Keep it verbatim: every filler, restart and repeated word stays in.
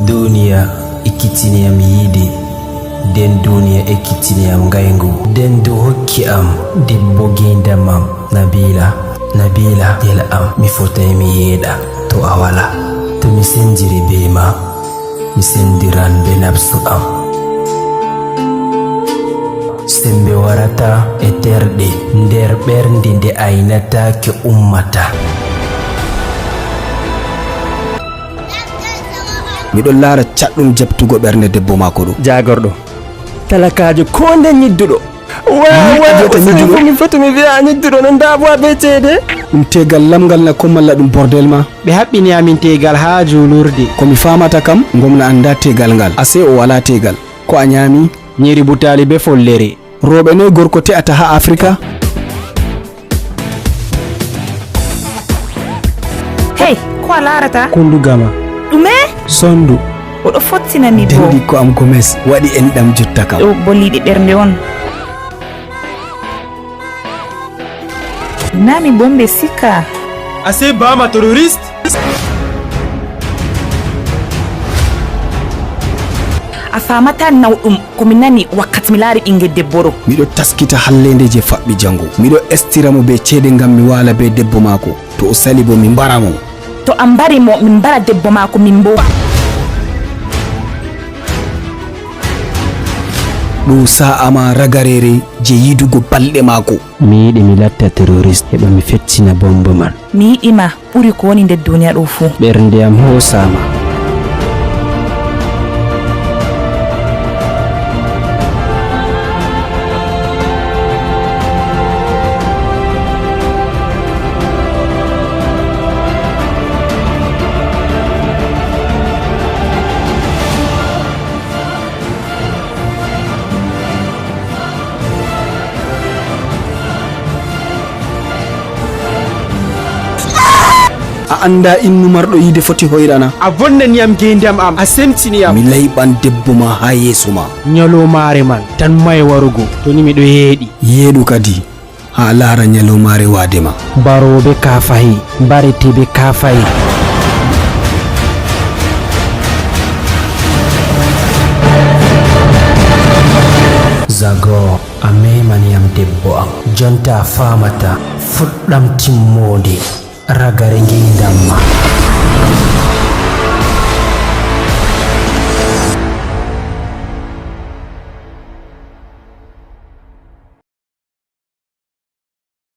Duniya ekkitini am yiide, nden duniya ekkitini am ngayngu. Nden dow hokki am debbo ngeendam am, Nabila. Nabila, yel am, mi fotay mi yeeɗa to a wala. To mi sendiri bee ma, mi sendiran bee nafsu am. Sembe warata e terɗe nder ɓernde nde aynataake ummata. Miɗon laara caɗɗum jaɓtugo ɓernde debbo maako ɗo. Jaagorɗo. Talakaajo koo nde nyidduɗo. Wa, Ni wa, a wiyata Usayfu, nyidduɗo? Min foti mi wi'a nyidduɗo non, ndaa bo a bee ceede. Ɗum teegal lamngal na ko malla ɗum bordel ma? Ɓe haɓɓini amin teegal haa juulurde. Ko mi faamata kam, ngomna anndaa teegal ngal. Asee o walaa teegal. Ko a nyaami? Nyiiri butaali bee follere. Rooɓe noy gorko te'ata haa Afrika? Hey, ko a laarata? Kundu gama. Ɗume? Sondu. Oɗo fottina mi bo. Denɗi ko am Gomez waɗi enɗam jotta kam. Ɗo bolliɗe ɓernde on. Naa mi bombe sika. Asee baama terroriste. A faamataa nawɗum ko mi nani wakkati mi laari ɓiŋngel debbo ɗo. Miɗo taskita halleende je faɓɓi jango. Miɗo estira mo be ceede ngam mi waala be debbo maako. To o sali bo mi mbara mo. To a mbari mo, min mbara debbo maako min bo. Ɗum sa'a ma ragareere je yidugo balɗe maako. Mi yiɗi mi latta terrorist, heɓa mi fectina bomb man. Mi yiɗi ma ɓuri ko woni nder duniya ɗo fuu. Ɓernde am hoosaama. A anndaa innu marɗo yiide foti hoyrana. A vonnani yam ngeendam am, a semtini yam. Mi layɓan debbo ma haa yeeso ma. Nyaloomaare man tan may warugo, toni miɗo yeeɗi. Yeeɗu kadi, haa laara nyaloomaare waade ma. Barooɓe kaafahi, mbarete be kaafahi. Zago, a meeman yam debbo am. Jonta a faamata fuɗɗam timmoode ragare ngeendam ma.